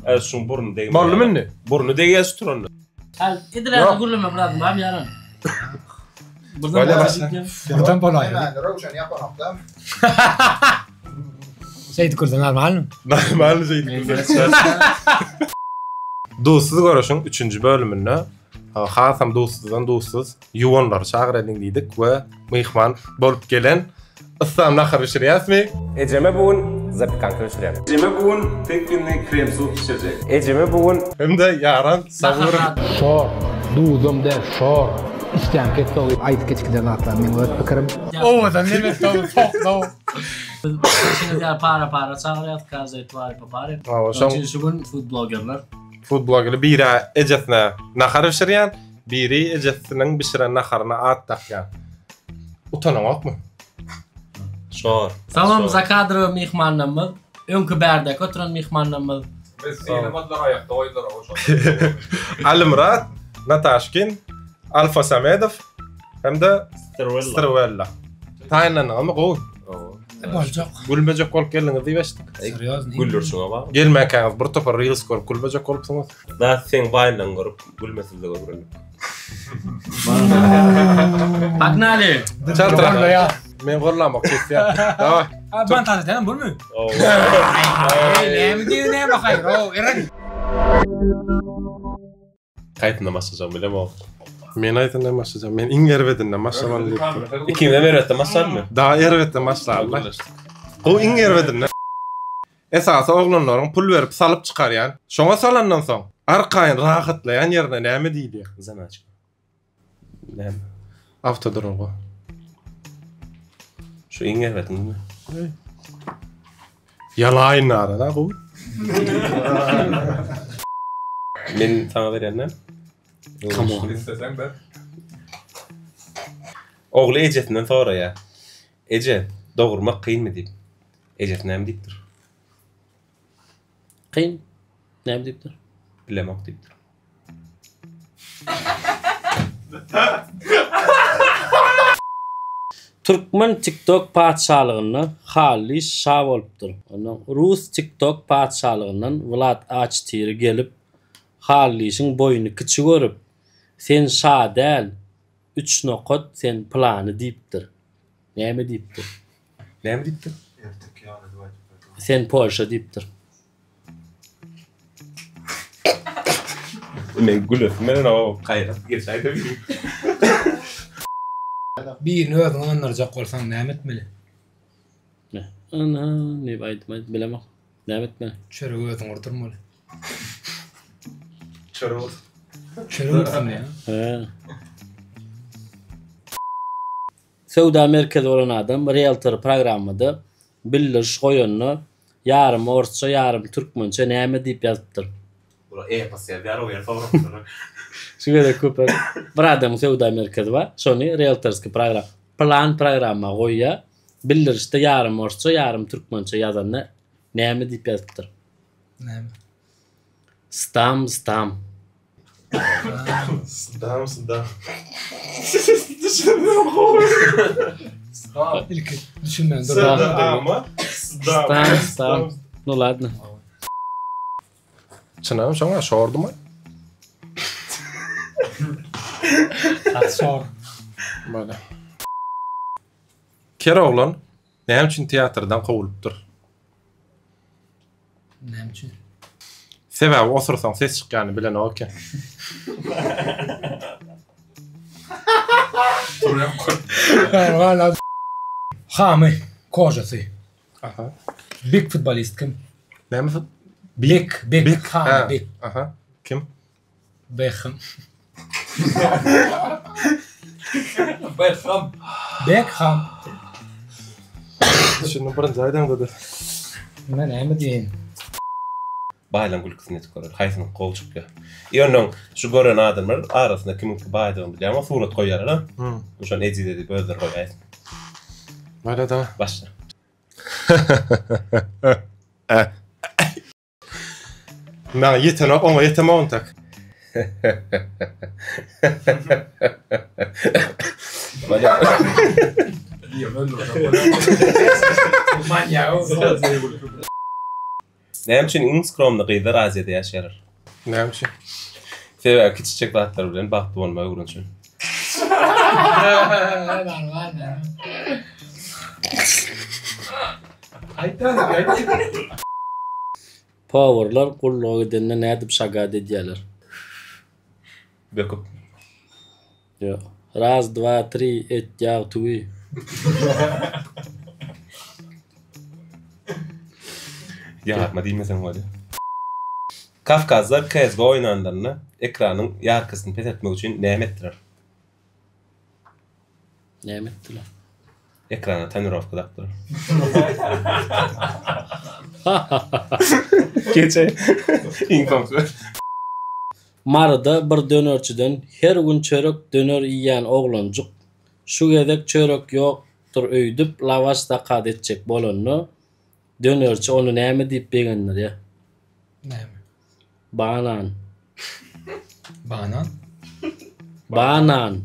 Öz şuň burny degmeli. Boldumy indi? Burny degýär şu turanda. Hal, edil häzir gürlemek lazym barmy ýaran? Bolýa başla. Buradan bolaýar. Hemen Röwşen ýapanokda. Şeýdip gürse normalmy? Normal şeýdip gürse. Duzsuz göreşiň üçünji bölüminde hasam duzsuzdan duzsuz ýuwanlary çagyralyň diýdik we myhman bolup gelen Yslam nahar bişirýäsmi? Ejeme bu gün zapekanka bişirýän. Ejeme bu gün tek krem sup bişirjek. Ejeme bu gün. Hem-de Ýaran Saburow. Şor, duzam däl, şor. Içdäm kesdi ol. Aýdyp geçip giden zatlar meň öz pikirim. Owadan nemes dogry sok Biz işimiz ýaly para-para çagyrýas, każdaý twary po pare. Hawa, Şoň şoň üçin şu gün food blogerler. food blogeri biri ejesine nahar bişirýän, biri ejesiniň bişiren naharyna at dakýan. Utanaňokmy? Şor. Salam zakadrowy myhmanlarymyz, öňki bärdäki oturan myhmanlarymyz. Biz synamadylar aýakda goýdular o şol. Alimyrat Nataşkin, Alfa Samedow hem-de Strwella. Taýynlandyňyzmy gowy? Boljak. Gülmejek bolup geldiňiz diýip eşitdik. Serýozny. Güldürşiňe bak. Gelmäkäňiz bir topar reels görüp gülmejek bolupsyňyz. Da seň baýlygyňy görüp gülmesizlige öwrendik. Pagnali. Çaltrak. Men gollamok kesýän. Daway. Ha, ben tanıtanım bu mu? Ey, näme diýdi näme haýyr, o, Eren. Haýsyndan başlajagym bilemok. Men aýdyndan başlajak. Men iň erbedinden başlamaly diýipdim. Ikimizem erbetden başladymy? Daha erbetden başlaly. Gowy iň erbedinden. Esasy oglanlaryň pul berip salyp çykarýan, şoňa salandan soň arkaýyn rahatlaýan ýerine näme diýilýär? Zanaçka. Näme? Awtoduralga. Şu iň erbediňmi? Ýalaýyn nara gowy. Men saňa berýän näme? Come on. Isleseň ber. Ogly ejesinden soraýar. Eje, dogurmak kynmy diýip. Ejesi näme diýipdir? Kyn. Näme diýipdir? Bilemok diýipdir. Türkmen TikTok patyşalygynda Hallyş şa bolupdyr. Ondan Rus TikTok patyşalygyndan Wlad A çtyry gelip, Hallyşyň boýuny kiçi görüp, Sen şa däl, üç nokat sen pylany diýipdir. Näme diýipdir? Näme diýipdir? Erteki ýaly edip aýdyp berdi. Sen Polşa diýipdir. Men gülesim gelenok, gaýrat geçäýse. Birini özüňe ynandyrjak bolsaň näme etmeli? Ne? Ana, diýip aýdym aýdyp bilemok. Näme etmeli? Çöregi özüň urdurmaly. Çörek ur. Çörek ursun diýýä. He. Söwda merkezi bolan adam rieltor programmada bildiriş goýanda ýarym orsça ýarym türkmençe näme diýip ýazypdyr? Bular epos ýazýar o ýer sorapdyr. Şu gezek köpek bir adamyň söwda merkezi bar. Şony rieltorskiý program plan programma goýýar. Bildirişde ýarym orsça ýarym türkmençe ýazanda näme diýip ýazypdyr? Näme? Stam stam. Sdam sdam. Ilki düşünmän dur. Sdam. Sdam. Stam stam. Ну ладно. Çynam şoňa şordumy? Sor. Böyle. Ker oglan näme üçin teatrdan kowulypdyr? Näme üçin? Sebäbi osursaň ses çykýany bilenok eken. Wala. Hamy, kožasy. Aha. Big futbolist kim? Näme fut? Bek, bek, Bek. hamy, Ha, bek. Aha. Kim? Beckham. Beckham. Beckham. Şunu birinji aýdaňda-da. Men näme diýeýin? Baýlaň gülküsini edip görer. Haýsynyň gowy çykýar. I onnoň şu gören adamlar arasynda kimiňki baýdygyny bilýän we surat goýýarlar-a. Şony ejiz edip özleri goýaýsyn. Barada. Başla. Maňa ýetenok, oňa ýetemok entek. Näme üçin iň skromny gyzlar Aziýada ýaşaýarlar? Näme üçin? Sebäbi kiçijek zatlar bilen bagtly bolmagy öwrenişen. Powerlar gulluga gidende nädip şagat edýäler? Böküp. Ýok. Raz, dva, tri, et, ýag, tüwi. Ýarma diýmeseň bolýar. Kawkazlar CSGO oýnanlarynda ekranyň ýarkasyny peseltmek üçin näme etdiler? Näme etdiler? Ekrana tonirowka dakdylar. Geçe. Iň soňky. Maryda bir dönerçiden her gün çörek döner iýýän oglanjyk şu gezek çörek ýokdur öýdüp lawaş zakaz etjek bolanda dönerçi ony näme diýip begendirýär? Näme? Banan. Banan? Banan.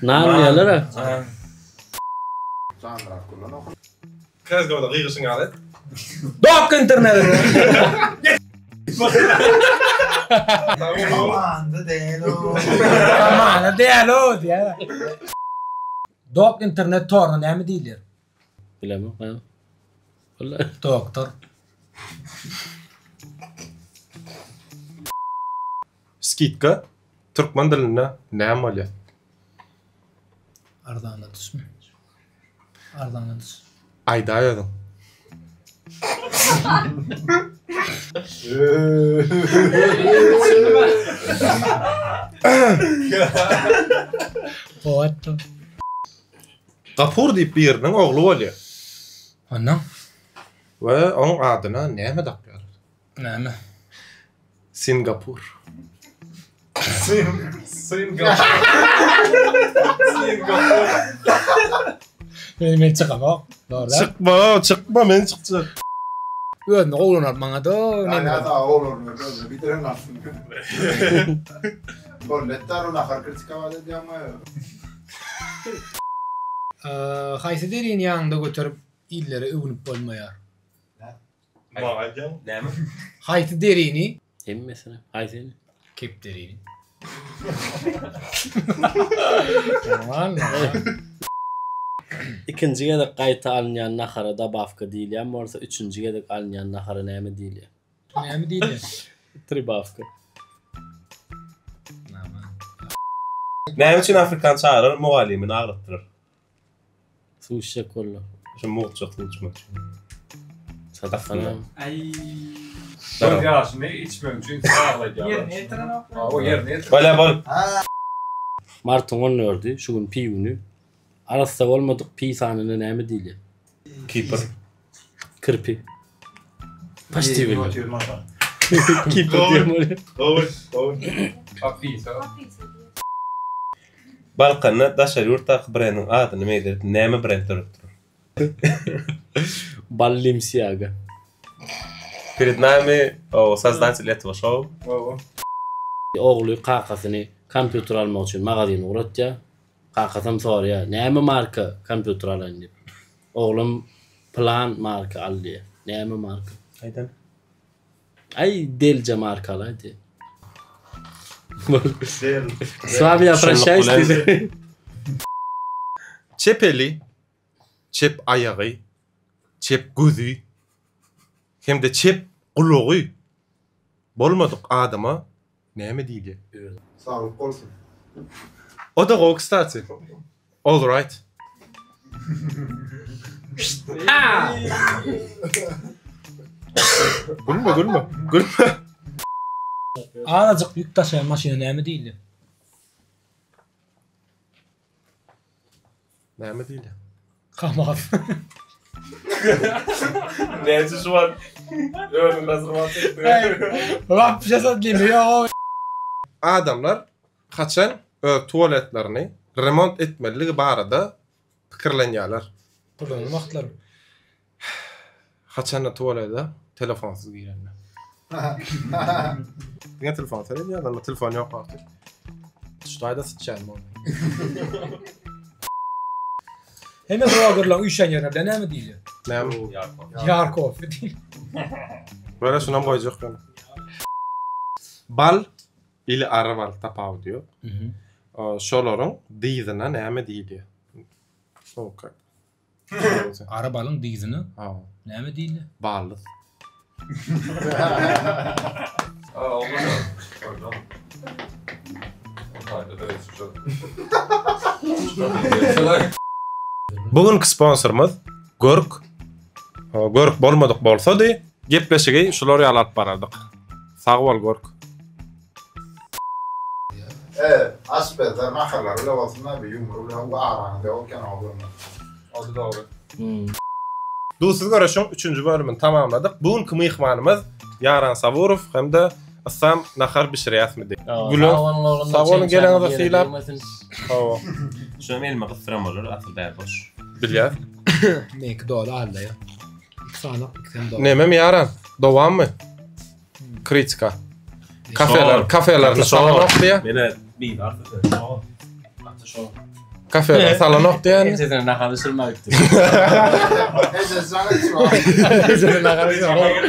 Nan diýerler-ä. Janrak kullan oku. CSGO-da gygyşyň ýaly et. Dok interneti. Komanda däl o. Komanda däl o diýýär. Dok internet toruna näme diýilýär? Bilemok näme. Walla. Doktor. Skidka türkmen dilinde näme bolýar? Arzanladyşmy? Arzanladyş. Aýdaý özüň. Gowy aýtdyň. Gapur diýip biriniň ogly bolýar. Ondan? We oň adyna näme dakýarlar? Näme? Singapur. Singapur. Singapur. Men men çykamok. Dogry. Çykma, çykma, men çykjak. Özüni gowlanar maňa da näme. Ýa da oglanlar özüni bitiren aslynda. Bolletler o nahar kritikavat edýärmi? Haýsy derini ýanyňda göterip illere öwünip bolmaýar? Maňa aýdýaň. Näme? Haýsy derini? Hemmesini. Haýsyny? Kepderini. Normal. Ikinji gezek gaýta alynýan nahara dobawka diýilýän bolsa, üçünji gezek alynýan nahara näme diýilýär? Näme diýilýär? Tribawka. Näme üçin afrikan çagalar mugallymyny aglatdylar? Suw içjek boldy. Şu mugtjak suw içmek üçin. Sadakana. Aý. Göz ýaşyny içmek üçin saglaýarlar. Ýerine ýetirenoklar. Hawa, ýerine ýetir. Bolýa bol. Martyň on dördi, şu gün pi güni. Arassa bolmadyk pi sanyna näme diýilýär? Kipr. Kirpi. Paçti bildim. Kipr diýen bolýar. Gowy, gowy. Papisa. Balkanda daşary ýurtdaky brendiň adyny meýdirip näme brend döredipdir? Ballimsiaga. Перед nami o создатель этого шоу. Ogly kakasyny kompýuter almak üçin magazyna ugratýar. Kakasam soraýar, näme marka kompýuter alaýyn diýip. Oglam pylan marka al diýýär. Näme marka? Aýdan. Aý delje marka alaý diýýär. S wami ýa proşaýs diýdi. Çep eli, çep aýagy, çep gözi hem-de çep gulagy bolmadyk adama näme diýilýär? Saglyk bolsun. O-da gowy kstati. All right. Gülme gülme. Gülme. Azajyk ýük daşaýan maşyna näme diýilýär? Näme diýilýär? Kamaz. Näçe şu wagt özüni razrybat etdi. Wapşe satlymy ýok. Adamlar haçan öz tualetlerini remont etmeliligi barada pikirlenýärler. Purlanan wagtlary. Haçanda tualete telefonsyz girende. Diňe telefon seredýär, onda telefon ýok wagty. Şu taýda syçýan boldy. Hemme blogerlaryň üýşen ýerine bilen näme diýilýär? Näme? Ýar kofe diýilýär. Böyle şunam goýjak ben. Bal ili ary bal tapawudy ýok. Şolaryň dyzyna näme diýilýär? Okey. Ary balyň dyzyna näme diýilýär? Baldyz. Bu günki sponsorymyz Görk. Görk bolmadyk bolsady, gepleşigi şular ýaly alyp barardyk. Sag bol Görk. E, aşpezler naharlary bile bolsun-da, bir ýumry bilen bu araňyz ýok eken oglanlar. O-da dogry. Duzsuz göreşiň üçünji bölümini tamamladyk. Bu günki myhmanymyz Ýaran Saburow hem-de Yslam nahar bişirýäsmi diýip. Gülen sag boluň geleniňize sylap. Hawa. Şunam elime gysdyran bolar, asyl bäri boş. Bilýäs. Meňki doly aldaýa. Iki sany, ikisem doly. Nememi Ýaran? Dowammy? Kritika. Kafeler, kafeler salanok diýä. Mene bir arsa şo. Gaty şo. Kafeler salanok diýä. Ejesine nahar bişirmäge gitdi. Ejesi jaň etdi. Ejesine nahar bişirmäge.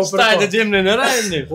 Staýda jemlener indi.